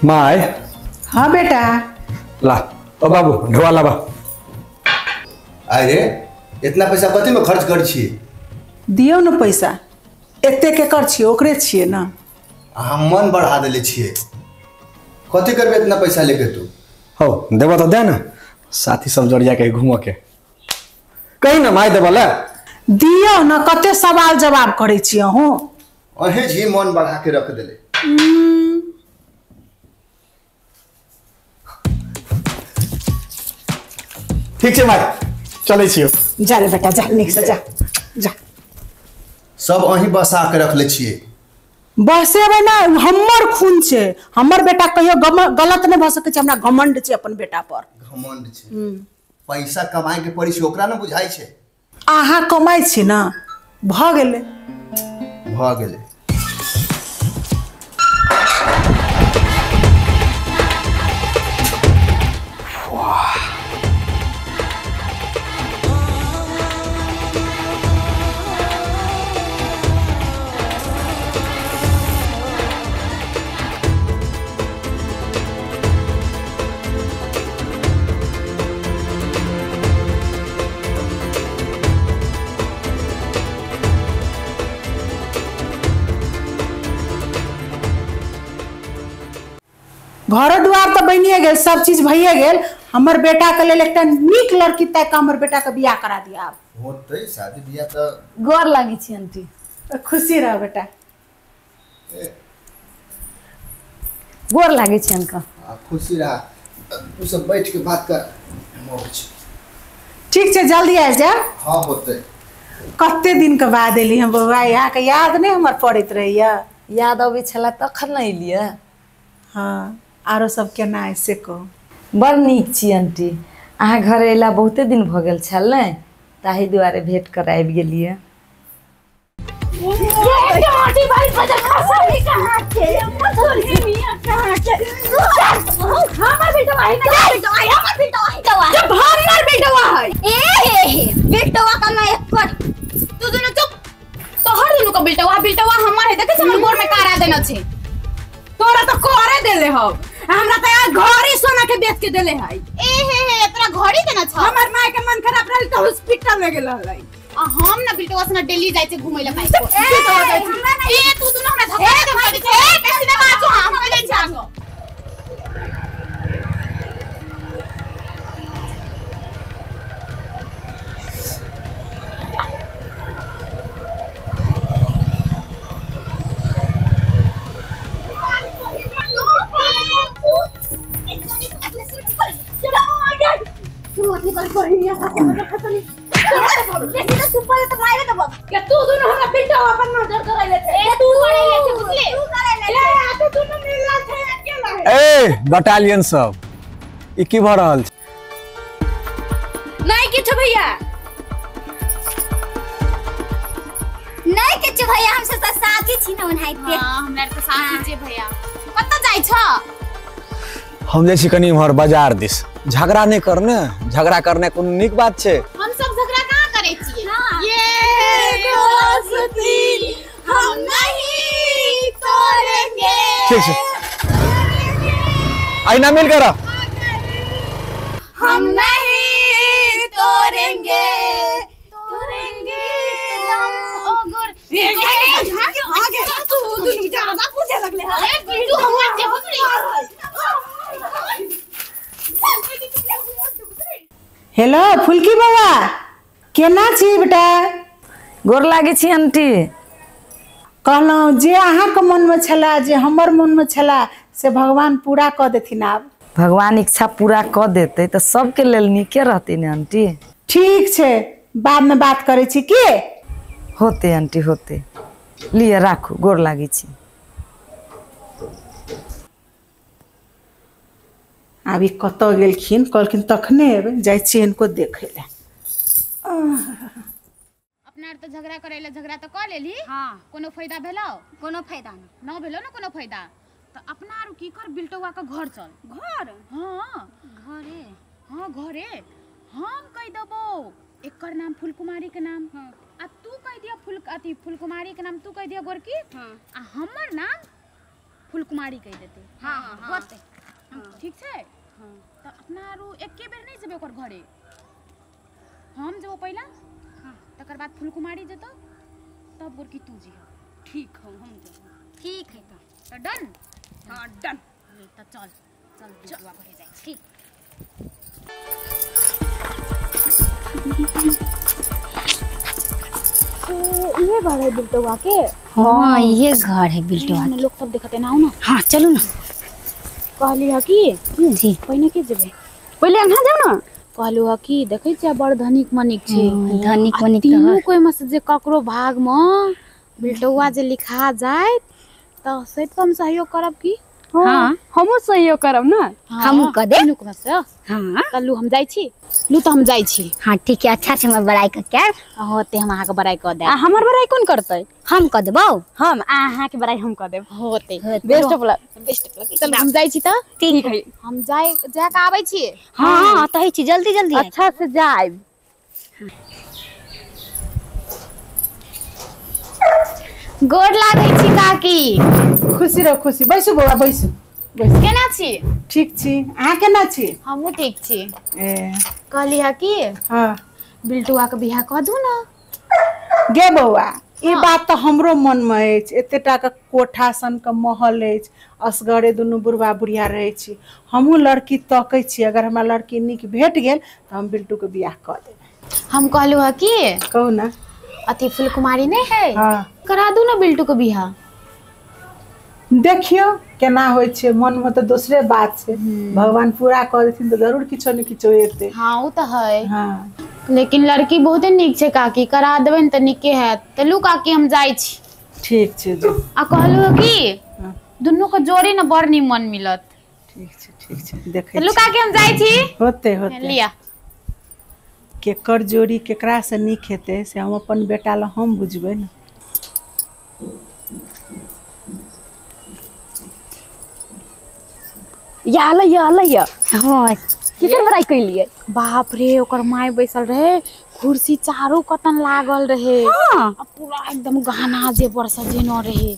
My. हाँ बेटा। ला ओ बाबू ढोआ लाबा। अरे इतना पैसा कथी में खर्च कर छी? दियौ न पैसा, एते के कर छियै, ओकरे छियै ना। हम मन बढ़ा देले छियै, कथी करबे इतना पैसा लेके तू? हो देबो तो दे ना, साथी सब जड़िया के घूम के कहीं ना my देबो ले। दियौ न, कते सवाल जवाब करै छी अहूँ। अहे जी मन बढ़ा के रख देले। ठीक छै माय, चलै छियौ। जा रे बेटा जा, नीक से जा जा। सब अहीं बसा के रखले छियै। बसेबै ना, हमर खून छै, हमर बेटा कहियो गलत नहि भऽ सकै छै। हमरा घमंड छै अपन बेटा पर। घमंड छै, पैसा कमाए के पड़ी छै, ओकरा ना बुझाइ छै। अहाँ कमाइ छी ना, भऽ गेलै भऽ गेलै। घरो दुआर तो बनिए गेल, सब चीज भइए गेल। हमर बेटा के लेल एकटा नीक लड़की ताकि हमर बेटा के बियाह करा दिया। आब होतै शादी बियाह त। गोर लागै छी आंटी। खुशी रह बेटा। गोर लागै छी अंकल। खुशी रह, तू सब बैठ के बात कर, हम अबै छी। ठीक छै, जल्दी आबि जा। हां होतै। कते दिन के बाद एली हम बौआ, यहाँ के याद नहीं हमर पड़ैत रहैया। याद अबै छला तखन न एलियै। हाँ, आरो सब केना है से कहू। बड़ नीक छी आंटी, अहाँ घर अयला बहुते दिन भऽ गेल छल ने, ताहि दुआरे भेंट कर आबि गेलियै। तोरा तो करे देले हो, हमरा त यार घड़ी सोना के बेच के देले है। ए हे हे, तोरा घड़ी देना छ? हमर माय के मन खराब रहल त हॉस्पिटल ले गेल रहलै। आ हम ना बिल्टवा से ना दिल्ली जाय छै घुमै ला। बाइक पर ए तू दुनु हमरा धक्का दे दे छै। ए बेसी ना बाजो, हम चले जांगो। ए बटालियन सब ई की भऽ रहल छै? नहीं किछु भैया, नहीं किछु भैया, हम सब साथी छी न ओनाहिते। हां, हमरा त साथी छी भैया। कत जाय छ? हम जाइ छी कनी इम्हर बाजार दिस। झगड़ा नहीं करने, झगड़ा करने कोनो नीक बात छै। हम सब झगड़ा कहाँ करै छियै? ये दोस्ती हम नहीं तोड़ेंगे। ठीक छै, आईना मिल कर हम नहीं तोड़ेंगे, तोड़ेंगे हम ओगर। आगे तू दुनु ज्यादा पूछे लगले है। ए बिट्टू हमरा जे भोसड़ी। हेलो फुलकी बाबा, केना छी बेटा? गोर लागै छी आंटी। कहलहुँ जे अहाँके मनमे छला, जे हमर मनमे छला, से भगवान पूरा कऽ देथिन। आब भगवान इच्छा पूरा कऽ देतै तऽ सबके लेल नीके रहतै ने आंटी। ठीक छै, बादमे बात करै छी। की होतै आंटी, होतै। लिअ राखू, गोर लागै छी। आब ई कतऽ गेलखिन? कहलखिन तखने एबै, जाइ छियै हिनको देखै लए। अपना आर तऽ झगड़ा करै लए झगड़ा तऽ कऽ लेली। हाँ, कोनो फायदा भेलौ? कोनो फायदा न न भेलौ ने कोनो फायदा। तऽ अपना आर की कर, बिल्टौआ के घर चल। घर? हाँ घरे। हाँ घरे। हम कहि देबौ एकर नाम फुलकुमारी के नाम। हाँ। आ तू कहि दिया फुल अथी फुलकुमारी के नाम तू कहि दिया गोरकी। हाँ। आ हमर नाम फुल फुलकुमारी कहि देतै। हां होतै, ठीक छै। तऽ अपना आरू एके बेर नहि जेबै ओकर घरे, हम जेबो पहिला, तकर बाद फुलकुमारी जेतौ, तब गोरकी तू जिह। ठीक हौ, हम जेबो। ठीक है तऽ डन। हां डन। तऽ चल चल बिटुआ घरे जाइ। ठीक। ये घर है बिल्टुआ के। हाँ ये घर है बिल्टुआ के। लोग सब देखते ना हो ना। हाँ चलू ना। कहली ह कि जी पहिने के जेबै? पहिले अहाँ जाउ ना। कहलू ह कि देखै छियै बड़ धनिक मनिक छै। धनिक मनिक तीनू कोइ में से जे ककरो भाग में बिल्टुआ जे लिखा जाए तऽ से तो हम सहयोग करब की। हाँ हमहूँ सहयोग करब ना। हमहूँ कऽ देब। तीनू से। हाँ लू हम जाइ छी। लू तऽ हम जाइ छी। हाँ ठीक है, अच्छा से हमर बड़ाई कऽ के होते, हम अहाँके बड़ाई कऽ देब। आ हमर बड़ाई कोन करतै? हम कऽ देबौ। हम अहाँके बड़ाई हम कऽ देब। होते, best of luck. Best of luck. चल हम जाइ छी तऽ। ठीक है, हम जाय जाके आबै छी। हाँ तही छी, जल्दी जल्दी अच्छा से जायब। गोर लागै छी काकी। खुशी रहो खुशी। बैसू बौआ बैसू। केना छी? ठीक छी, अहाँ केना छी? हमहूँ ठीक छी। ए कहली ह कि हाँ बिल्टुआ के बियाह कऽ दू ना। गे बौआ, ई बात तऽ हमरो मन में अछि। एते टा के कोठा सन के महल अछि, असगरे दुनू बुढ़वा बुढ़िया रहै छी। हमहूँ लड़की तकै छी, अगर हमरा लड़की नीक भेट गेल तऽ हम बिल्टू के बियाह कऽ देबै। हम कहलू ह कि कहू ना। अथी फुलकुमारी नहीं है, हाँ करा दू ना बिल्टू के बियाह। देखियो केना होइ छै, मन में तऽ दोसरे बात छै। भगवान पूरा कऽ देथिन तऽ जरूर किछो ने किछो हेतै। हाँ ओ तऽ है। हाँ लेकिन लड़की बहुते नीक छै काकी, करा देबै ने तऽ नीके हैत। तऽ लू काकी हम जाइ छी। ठीक छै जी। आ कहलू कि दुनू के जोड़ी ने बड़ निमन मिलत। ठीक छै ठीक छै, देखै लू काकी हम जाइ छी। होते होते लिया। केकर जोड़ी केकरा से नीक हेतै से हम अपन बेटा ला हम बुझबै ने। या अलै या अलै या। हाँ केकर बड़ाई कैलियै? बाप रे, ओकर माय बैसल रहे, कुर्सी चारू कतन लागल रहे। हाँ आ पूरा एकदम गहना जेवर सजेनो रहे।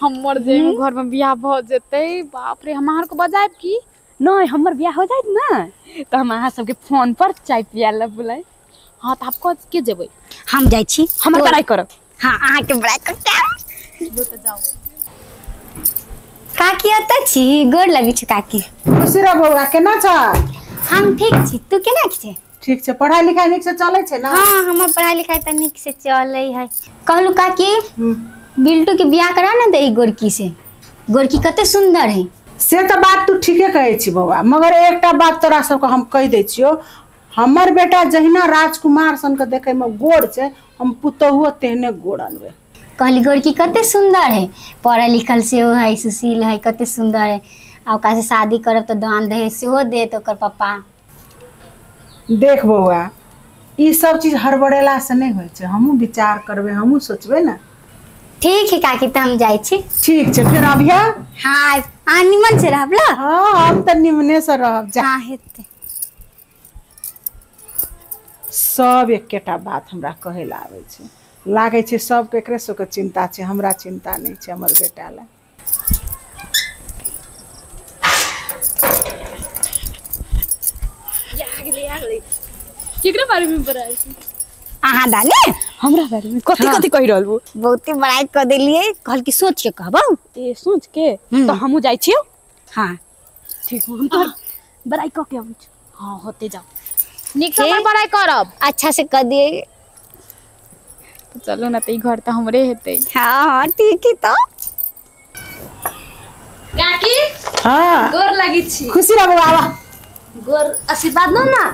हमर जे घर में बियाह भऽ जेतै, बाप रे। हम अहाँ के बजायब की? नहीं, हमर बियाह हो जायत ना तऽ हम अहाँ सबके फोन पर चाय पिया ला बुलाय। हाँ तऽ आब के जेबै? हम जाइ छी। हमर बड़ाई करब। हाँ अहाँके बड़ाई कऽ के। लू तऽ जाउ। काकी ओतऽ छी? गोर लगै छी काकी। खुशी रह बौआ, केना छ? हम ठीक छी, तू केना छी? ठीक छै। पढ़ाई लिखाई नीक से चलै छै ना? हाँ हमर पढ़ाई लिखाई तऽ नीक से चलै है। कहलू काकी, बिल्टू के बियाह करा ना दे गोरकी से। गोरकी कते सुंदर है। से तऽ बात तू ठीके कहै छी बौआ, मगर एकटा बात तोरा सबके हम कहि दै छियौ, हमर बेटा जहिना राजकुमार सन के देखै में गोर छै, हम पुतोहुओ तेहने गोर अनबै। कहली गोरकी कते सुंदर है, पढ़ल लिखल सेहो है, सुशील है, कते सुंदर है। आ ओकरा से शादी करब तऽ दान दहेज सेहो देत ओकर पप्पा। देख बौआ, ई सब चीज हड़बड़ेला से नहि होइ छै। हमहूँ विचार करबै, हमहूँ सोचबै ने। ठीक है काकी, तऽ हम जाइ छी। ठीक छै, फेर अबिहे। हाँ अहाँ निमन से रहब ला। हाँ हम तऽ निमने से रहब। जा। हाँ हेतै। सब एकेटा बात हमरा कहै लए आबै छै। लागै छै सबके एकरे सबके चिन्ता छै, हमरा चिन्ता नहि छै हमर बेटा लए। केकरा बारे में बड़ाई? अहाँ दानी हमरा बारे में कथी कथी कहि रहल बो? बहुते बड़ाई कऽ देलियै। कहल कि सोच के कहबौ। ए सोच के तऽ हमहूँ जाइ छियौ। हाँ ठीक, हम तोहर बड़ाई कऽ के अबै छी। हाँ होते जाउ, नीक से हमर बड़ाई करब। अच्छा से कऽ दियै। चलू ना तऽ ई घर तऽ हमरे हेतै। हाँ हाँ ठीक है। तो काकी हाँ गोर लगै छी। खुशी रह बौआ। गोर आशीर्वाद लो ना।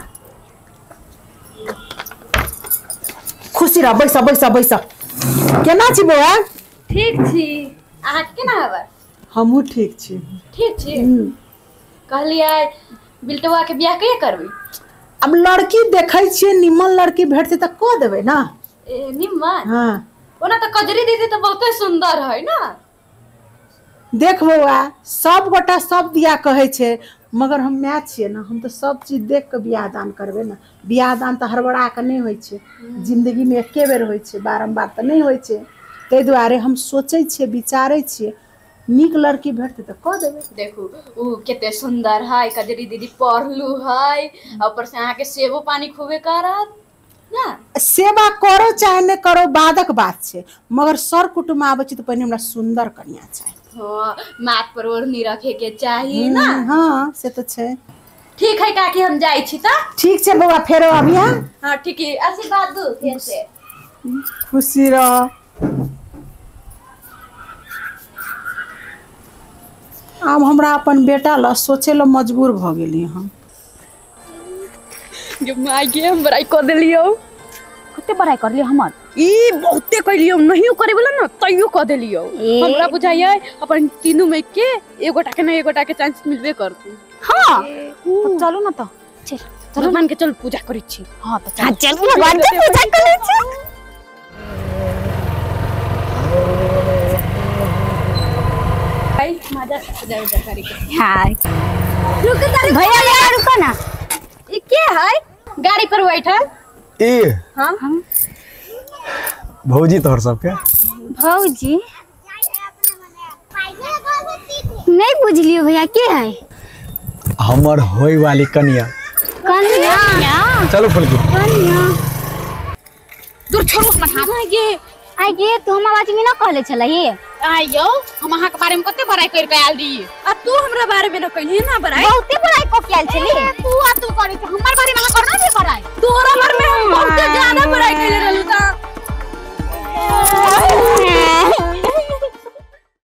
खुशी रह, बैस बैस बैस। केना छी बौआ? ठीक छी, अहाँ केना हेबै? हमहूँ ठीक छी। ठीक छी। कहलियै बिल्टुआ के बियाह कहिया करबै? अब लड़की देखै छियै, निमन लड़की भेटतै तऽ कऽ देबै ना। ए निमन? हाँ ओना तऽ कजरी दीदी तऽ बहुते सुंदर है ना। देख बौआ, सब गोटा सब दिया कहै छै, मगर हम माय छियै ना, हम तऽ सब चीज देख के बियाह दान करबै ना। बियाह दान तऽ हड़बड़ा के नहि होइ छै, जिंदगी में एके बेर होइ छै, बारम्बार तऽ नहि होइ छै। ताहि दुआरे हम सोचै छियै, विचारै छियै, नीक लड़की भेटतै तऽ कऽ देबै। देखू उ कते सुंदर है कजरी दीदी, पढ़लू है, ऊपर से अहाँ के सेवो पानी खूबे करत ना। सेवा करो चाहे नहि करो बादक बात छै, मगर सर कुटुम्ब आबै छै तऽ पहिने हमरा सुंदर कनिया चाही। हाँ, माथ पर ओढ़नी रखे के चाही ना। हाँ से तऽ छै। ठीक है काकी, हम जाइ छी तऽ। ठीक छै बौआ, फेरो अबिहा। हाँ ठीक है, आशीर्वाद दू फेर से। खुशी रह। आब हमरा अपन बेटा ल सोचे ल मजबूर भऽ गेली हम। गे माय गे, हम बड़ाई कऽ देलियौ। कते बड़ाई करलियौ हमर? ई बहुते कइलियौ, नहियो करे वाला ना तैयो कऽ देलियौ। हमरा बुझाइयै अपन तीनू में के एगोटा के ना एगोटा के चांस मिलबे करतू। हाँ चलू ना तो, चल चलू मान के चल पूजा करै छी। हाँ तो हाँ चल भगवान के पूजा करै छी। मजा से पूजा उजा करे के। हाँ रुक भैया भैया रुको ना, ई के है गाड़ी पर बैठल? ई हां भौजी तोहर सबके। भौजी नहीं बुझलियो भैया के है? हमर होय वाली कनिया। कनिया? चलो फुलकी। कनिया दूर छोड़ू हमर हाथ। गे आइ गे, तू हमरा बात में ना कहले छलही। आइयो हम अहाँ के बारे में कते बड़ाई कर के आयल रही, आ तू हमरा बारे में न कहली ना बड़ाई। बहुते बड़ाई क के आयल छली। तू आ तू करे त हमर बारे में अहाँ करना भी बड़ाई। तोरा बारे में हम बहुते ज्यादा बड़ाई कइले रहलू त।